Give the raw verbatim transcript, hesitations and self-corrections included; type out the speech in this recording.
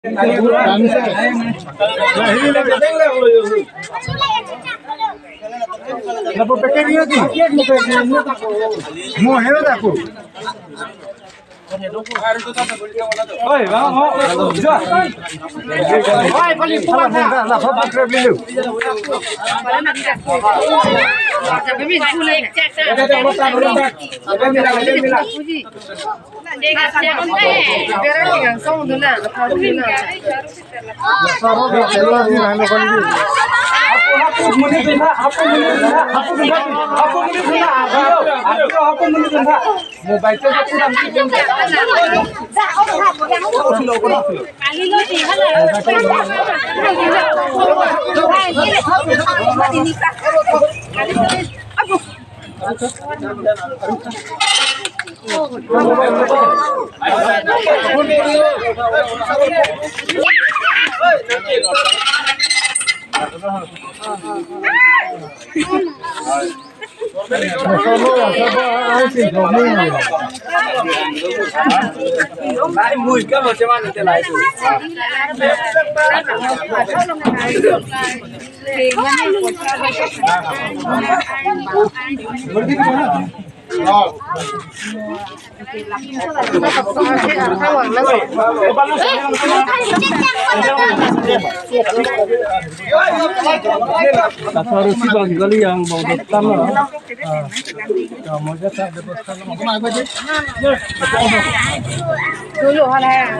Lapu packet niya ki? Mo hero dako. Oi, va, va. Jo. Oi, pali pulang na. Na, na, va, va, trip lilu. Mobile Asal si bang kali yang mau datang lah. Ah, mau jatah bebas kalau mau. Dulu hal hai.